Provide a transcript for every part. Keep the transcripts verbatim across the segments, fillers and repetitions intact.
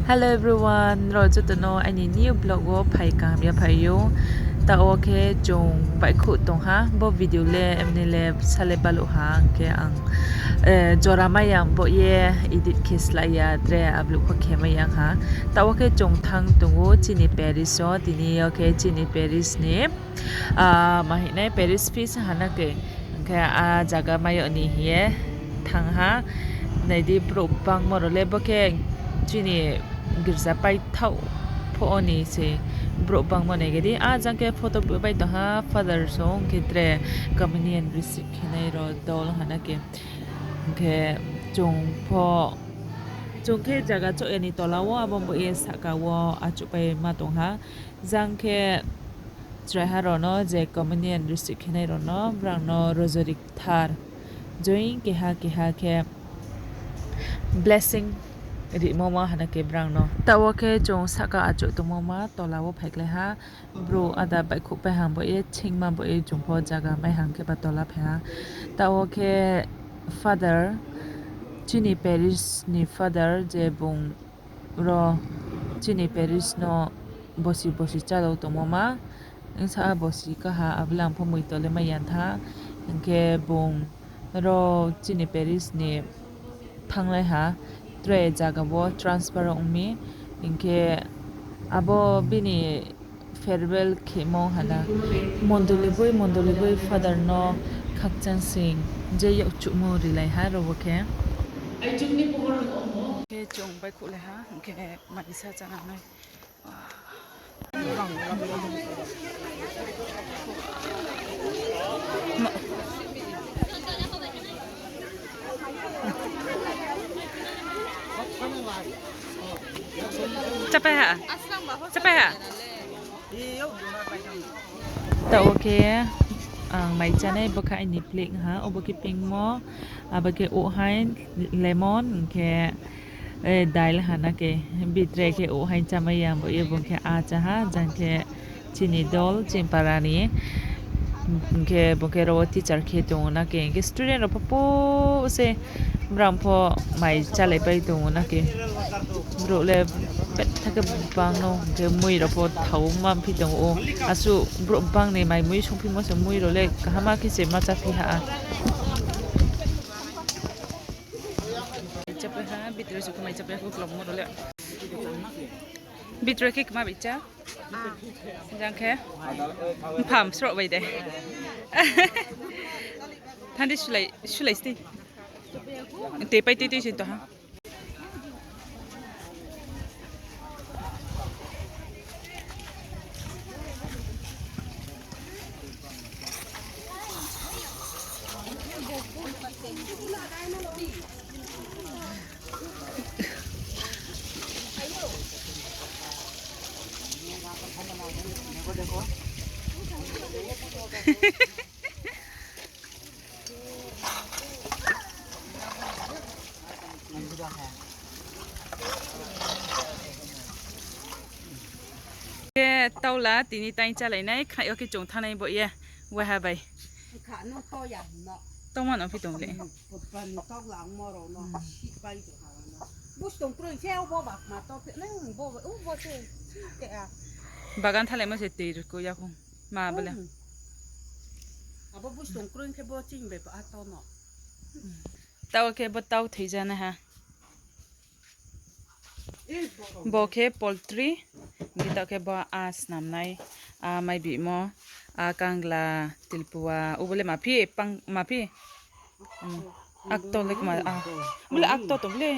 Hello everyone, nrao joto no aini new vlog wo phai kaham ya phai ou. Taoh wo khe chung baihkhouh tong ha, bo video le mne le sa le baluh ha, hing khe ang, eh, jora mai ya bo ye edit khe slái ya, tre upload pho khe mai ya ha. Taoh wo khe chung thanng tong ou chini Paris wo, tini yo khe chini Paris ni, ah, ma hing nai Paris Fils ha na khe, hing khe a zaga mai yag ni hing ye thanng ha. Nai di, brouh bangmo rao le bo khe chini girza paithaoh pho ni se brouh bangmo nai khe di. A jang khe photo bai tong ha, father song khe tre communion receive khe nai rao dol ha na khe. Hing khe chung pho, chung khe zaga chouh ya ni tola wo, abo bo ye sahka wo achouhpai ma tong ha. Jang khe chraiha rao no je communion receive khe nai rao no, brang no rosary kthar join keha keha khe blessing rimo ma ha na khe brang no. Taoh wo khe chung sahka achouh tongmo ma tola wo phaikhlai ha. Brouh ada baihkhouhpai hang bo ye, chingma bo ye, chung pho zaga mai hang khe ba tola phai ha. Taoh wo khe father, chini parish ni father je bung ro chini parish no bosi bosi chálao tongmo ma, bsa bosi kaha, abo le ang pho moito le mai ya tha. Hing khe bung ro chini parish ni thannglai ha, tre zaga wo transfer ong mi. Hing khe abo bini farewell khemo ha na. Mondoli boi, mondoli boi father no khakchang sing je yakchuhmo rilai ha ro wo khe. Khe chung baihkhouhlai ha, hing khe maisa chánang nai. Chápai ha? Chápai ha? Taoh wo khe ang mai chánai, bo khe aini plate ha, obo khe pingmo, abo khe ouhhaing, lemon, hing khe, eh, dail ha na khe, bitre khe ouhhaing chámai ya bo ye, bung khe a chá ha, jang khe chini dol, chini para ni, hing khe bung khe ro wo teacher khe tong ou na khe, hing khe student rao pho phuh se brang pho mai chálaipai tong ou na khe. Brouh le betha khe bang no, hing khe mui rao pho thao ma phi tong ou. Asuh brouh bang ni mai mui songphimo se mui rao le kaham khe se ma cháphi ha. Mai chápai ha, bitre se khe mai chápai ha, khe klommo rao le. Bitre khe kma bai chá. Jang khe. Mpham sroh bai de. Thandi sulai, sulai sti. Te pai tui tui se to ha. Khe taula tini taing chálai nai, khnaih yo khe chung thanngnai bo ye, waiha bai. Tongma no phi tong le. Bagan thalaimo se tui rko ya khong. Ma bole. Abo buskang kroi khe bo chini bai pa tau no. Tau khe bo tau thoi ja nai ha. Bo khe poultry. Hingkhe tau khe bo a snam nai, a mai bihmo, a kangla, tilpua, obo le maphi, pang, maphi? Hmm. Akto le kma, a. Bo le akto tong le.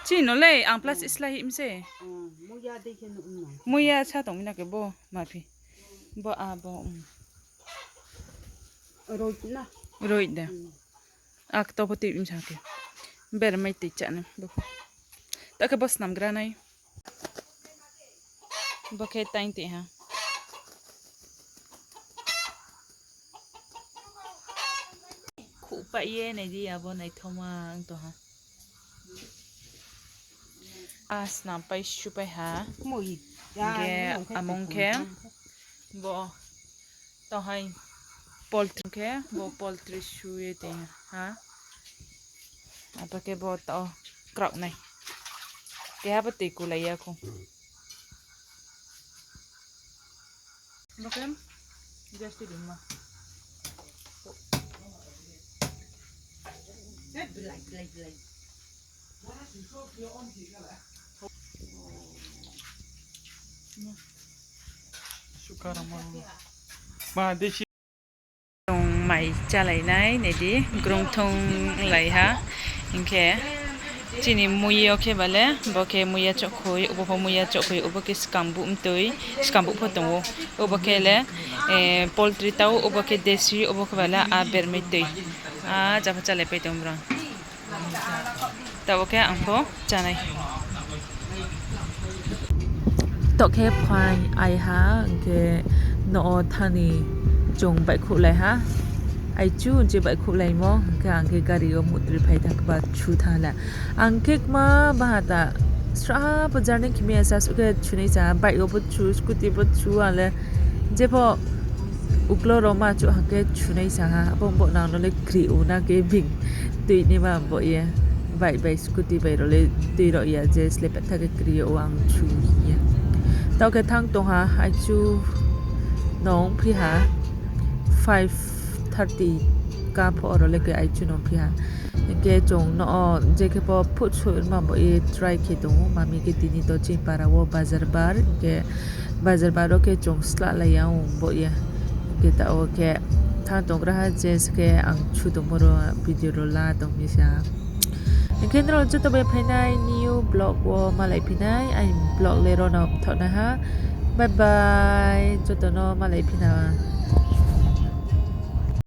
Chini no le, ang plastic slái hih mi se. Muiya sa tong mi na khe bo, maphi. Bo a bo, um. Roid da. Akto pho tui bsa khe. Ber mai tui chá nai bo pho. Ta khe bo snamgra nai. Bo khe taing tui ha. Khuhpai ye nai di abo naithoma wng tong ha. A snam pai supai ha. Hingkhe amung khe bo tong hai poultry khe bo poultry su ye tong ha. Abo khe bo tao kraoh nai. Keha bo tui kulai ya khou. Bo khe just di ma. Chung mai chálai nai, nai di, grung thung lai ha. Hing khe chini mui yo khe ba le, bo khe muiya chohkhoi, obo pho muiya chohkhoi, obo khe skangbuh mtoi, skangbuh pho tong ou. Obo khe le, eh, poultry tau, obo khe desi, obo khe ba le a bermai tui. A, ja pho chálai pai tong bro. Taoh khe ang pho chánai. Taoh khe phaing ai ha, hing khe nouh wo thanng ni chung baihkhouhlai ha. Aichu je baihkhouhlaimo, hing khe ang khe gari wo muhtri phai thanng khe ba chu thanng le. Ang khe kma baha ta srahha pho journey khe mi ya sa suh khe chunai sa ha, bike wo pho chu, scooty pho chu ang le. Je pho uklo rao ma chu hang khe chunai sa ha, abo bo nang no le kri ou na khe bing tui naima bo ye. Bike bai scooty bai rao le tui rao ya je slei pettha khe kri ou ang chu hing ye. Taoh khe thanng tong ha, aichu nung phi ha, five thirty ka pho aro le khe aichu nung phi ha. Hing khe chung no je khe pho food soima bo ye try khe tong ou, mami khe tini to chini para wo bazar bar, hing khe bazar bar wo khe chung slalai ya ong bo ye. Hing khe taoh wo khe thanng tonggra ha je se khe ang chu tongmo ro video ro la tong mi sa. Hing khe nrao joto bai phainai new vlog wo malai phi nai, aini vlog le ro no mthaoh nai ha. Bye bye, joto no malai phi na.